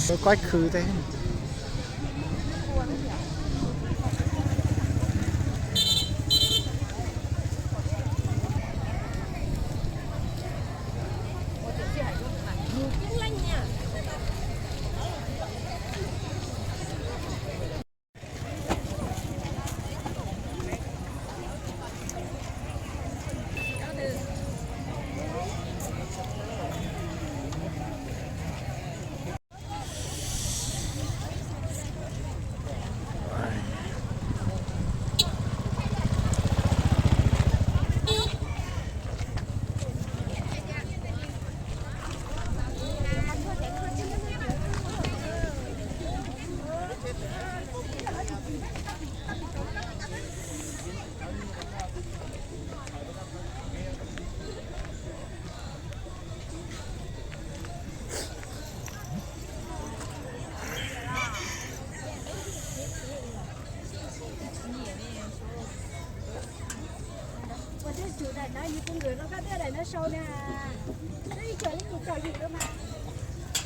Kuv kuaj khw thiab.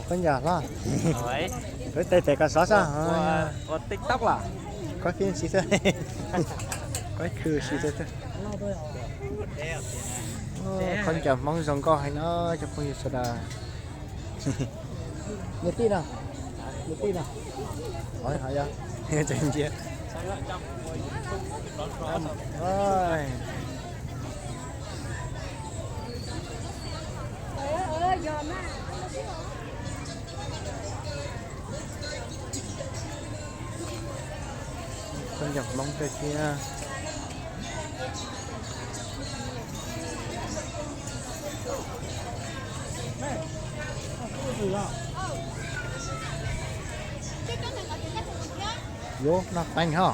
Koj nco hlob, kuv tes tes koj sov sab, ua TikTok los? Kuaj khw si xwb, kuaj khw si xwb. Khaub ncaws Hmoob zoo nkauj heev no cov phooj ywg sawv daws. Niam tij no, niam tij no, ov, ov, yog, tseem ntsia. Khaub ncaws Hmoob thiab thiab. Yuav noj teev ho.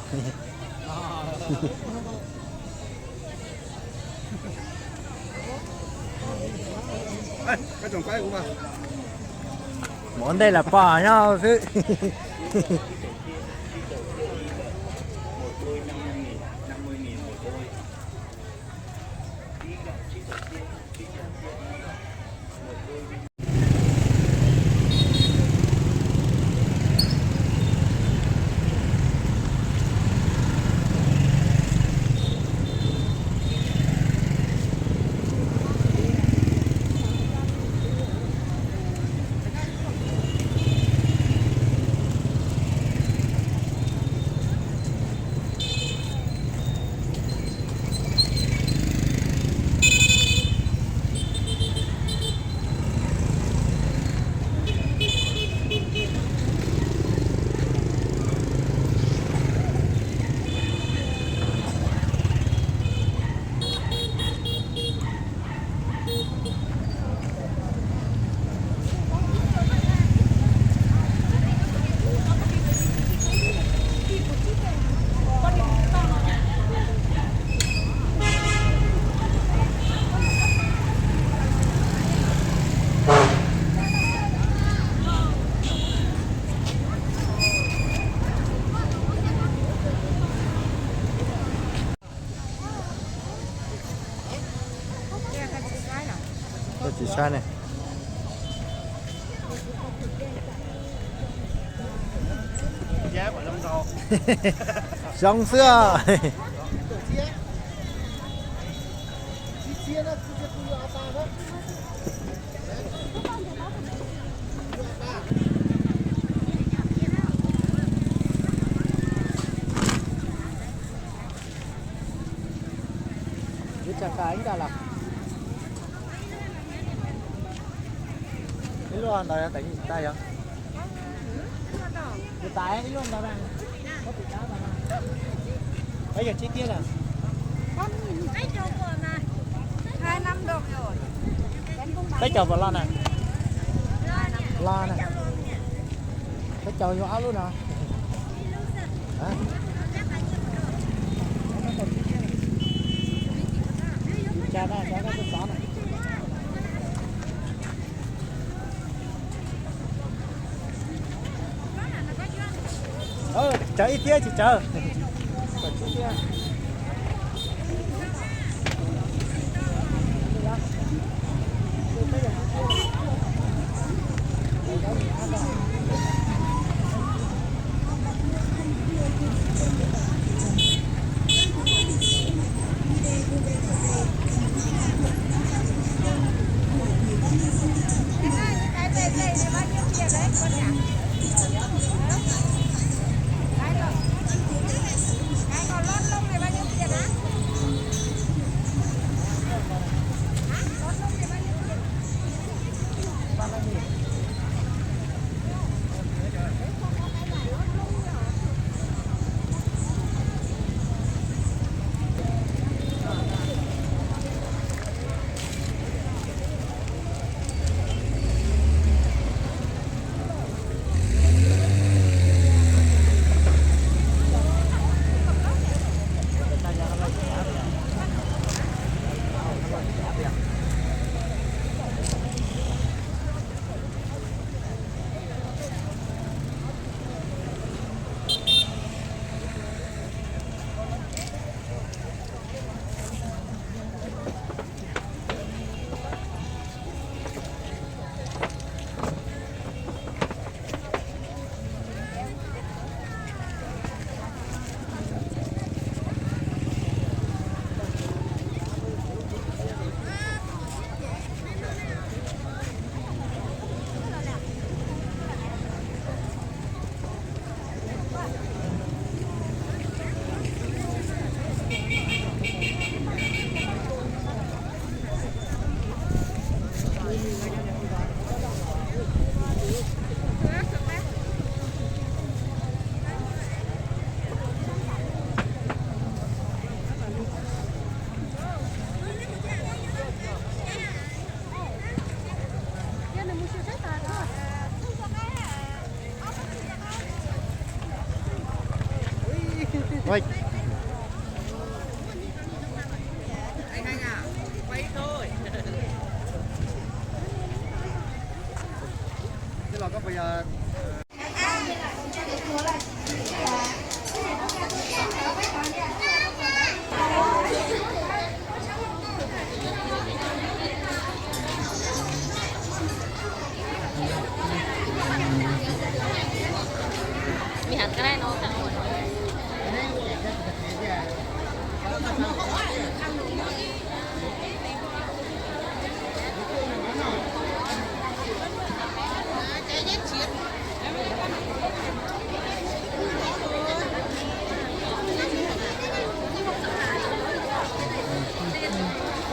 Mus ua ntej los pom nyob xwb. Saib ne. Zoo xwb. Ib tsa ka ib nta los. Ib lub ntawd tev tsis tau yog? Tus tas ib lub ntawd na. Có bị cáo vào không? Bây giờ chi tiết nè. Peb caug puas loj na? Loj na. Peb caug yog ob lub no. Tsawv ib tiab tsis tsawv.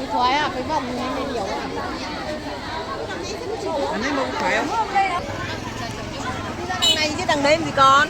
Tus thuav peb npaj mus nyob me diaum. Tus thuav. Tus thuav đằng này chứ đằng đấy làm gì con?